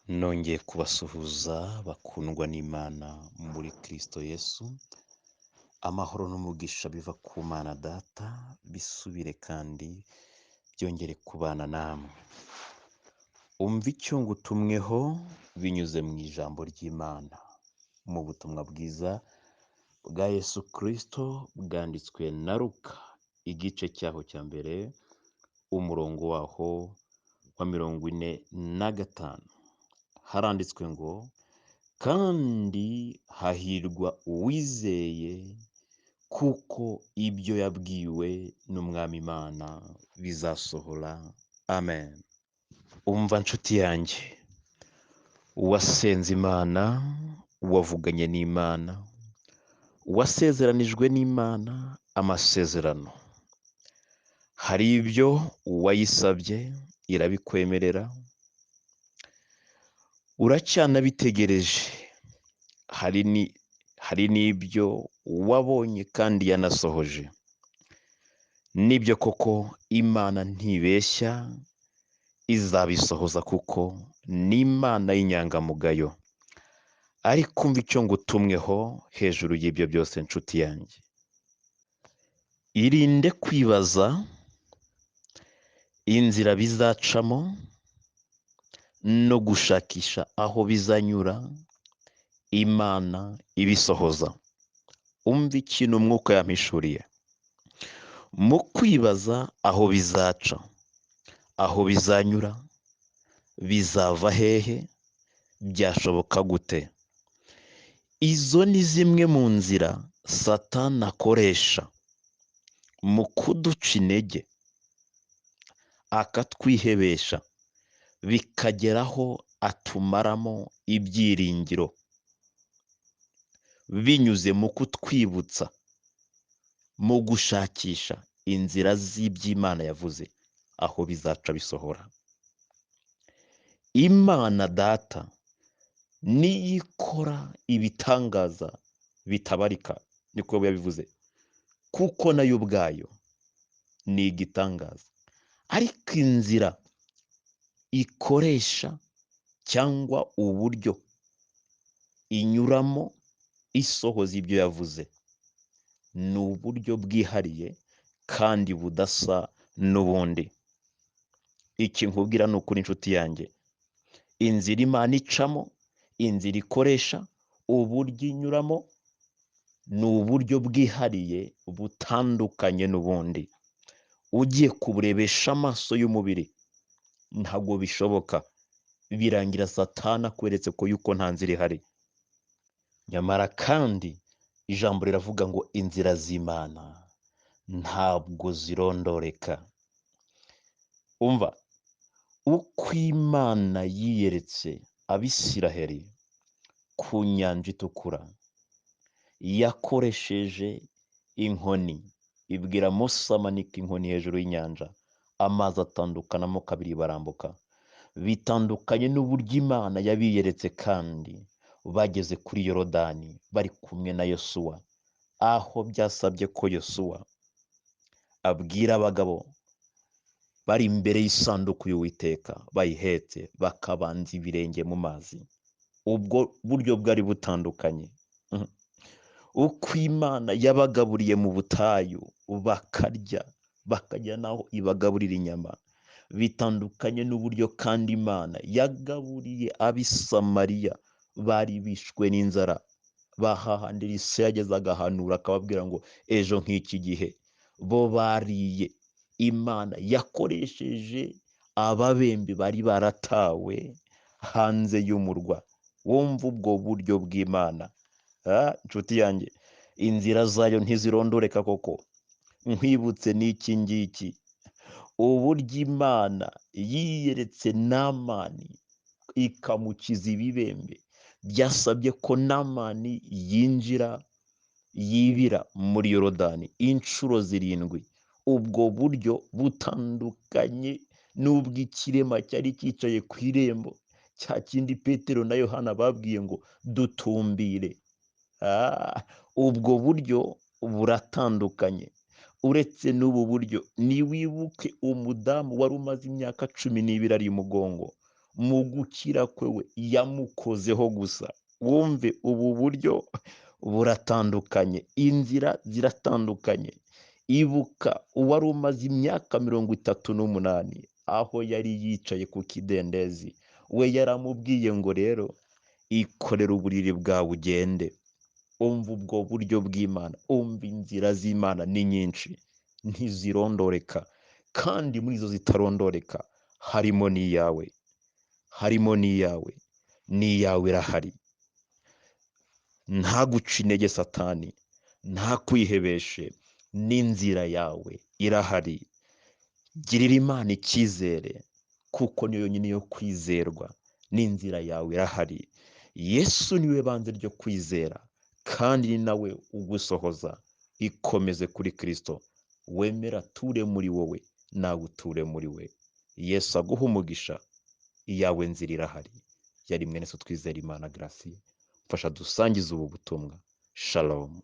Nongeye kubasuhuza bakundwa n'Imana muri Kristo Yesu, amahoro n'umugisha biva ku Mana Data bisubire kandi byongere kubana namwe. Umva icyo ngutumweho binyuze mu ijambo ry'Imana, mu butumwa bwiza bwa Yesu Kristo bwanditswe na Luka, igice cyaho cya mbere, umurongo waho wa 45. Haranditswe ngo: kandi hahirwa uwizeye kuko ibyo yabwiwe n'Umwami Imana bizasohora. Amen. Umva nshuti yanjye, uwasenze Imana, uwavuganye n'Imana, uwasezeranijwe n'Imana amasezerano, hari ibyo uwayisabye irabikwemerera, uracyanabitegereje. Hari n'ibyo wabonye kandi yanasohoje. Nibyo koko Imana ntibeshya, izabisohoza kuko ni Imana y'inyangamugayo. Ariko umva icyo ngutumweho hejuru y'ibyo byose nshuti yanjye. Irinde kwibaza inzira bizacamo no gushakisha aho bizanyura Imana ibisohoza. Umva ikintu Umwuka yampishuriye. Mu kwibaza aho bizaca, aho bizanyura, bizava hehe, byashoboka gute? Izo ni zimwe mu nzira Satani akoresha mu kuduca intege, akatwihebesha, bikageraho atumaramo ibyiringiro, binyuze mu kutwibutsa, mu gushakisha inzira z'iby'Imana yavuze, aho bizaca bisohora. Imana Data niyo ikora ibitangaza bitabarika, niko yabivuze, kuko nayo ubwayo ni igitangaza. Ariko inzira ikoresha cyangwa uburyo inyuramo isohoza ibyo yavuze ni uburyo bwihariye kandi budasa n'ubundi. Iki nkubwira ni ukuri inshuti yanjye, inzira Imana icamo, inzira ikoresha, uburyo inyuramo ni uburyo bwihariye butandukanye n'ubundi. Ugiye kuburebesha amaso y'umubiri ntabwo bishoboka, birangira Satani akweretse ko yuko nta nzira ihari. Nyamara kandi ijambo riravuga ngo inzira z'Imana ntabwo zirondoreka. Umva uko Imana yiyeretse Abisiraheli ku nyanja itukura, yakoresheje inkoni, ibwira Mose amanika inkoni hejuru y'inyanja, amazi atandukanamo kabiri barambuka. Bitandukanye n'uburyo Imana yabiyeretse kandi bageze kuri Yorodani bari kumwe na Yosuwa, aho byasabye ko Yosuwa abwira abagabo bari imbere y'isanduku y'Uwiteka bayihetse bakabanza ibirenge mu mazi. Ubwo buryo bwari butandukanye. Uko Imana yabagaburiye mu butayu bakarya, bakajya naho ibagaburira inyama, bitandukanye n'uburyo kandi Imana yagaburiye ab'Isamariya bari bishwe n'inzara. Bahahandi Elisa yageze agahanura akababwira ngo ejo nk'iki gihe bo bariye. Imana yakoresheje ababembe bari baratawe hanze y'umurwa. Wumva ubwo buryo bw'Imana. Nshuti yanjye, inzira zayo ntizirondoreka koko. Nkwibutse n'iki ngiki, uburyo Imana yiyeretse Namani ikamukiza ibibembe, byasabye ko Namani yinjira yibira muri Yorodani inshuro 7. Ubwo buryo butandukanye n'ubw'ikirema cyari cyicaye ku irembo, cya kindi Petero na Yohana babwiye ngo dutumbire. Ubwo buryo buratandukanye. Uretse n'ubu buryo, niwibuke umudamu wari umaze imyaka 12 ari umugongo, Mu gukira kwe we yamukozeho gusa. Wumve ubu buryo buratandukanye, inzira ziratandukanye. Ibuka uwari umaze imyaka 38 aho yari yicaye ku kidendezi, we yaramubwiye ngo rero ikorere uburiri bwawe ugende. Umva ubwo buryo bw'Imana, umva inzira z'Imana ni nyinshi, ntizirondoreka, kandi muri izo zitarondoreka harimo n'iyawe, harimo n'iyawe, n'iyawe irahari. Ntaguce intege Satani, ntakwihebeshe, n'inzira yawe irahari. Girira Imana icyizere, kuko niyo yonyine yo kwizerwa, n'inzira yawe irahari. Yesu niwe banze ryo kwizera, kandi ni nawe ugusohoza. Ikomeze kuri Kristo, wemera ature muri wowe, nawe uture muri we. Yesu aguhe umugisha, iyawe nzira irahari. Yari mwene so Twizere Imana Gratien, mfasha dusangize ubu butumwa. Shalom.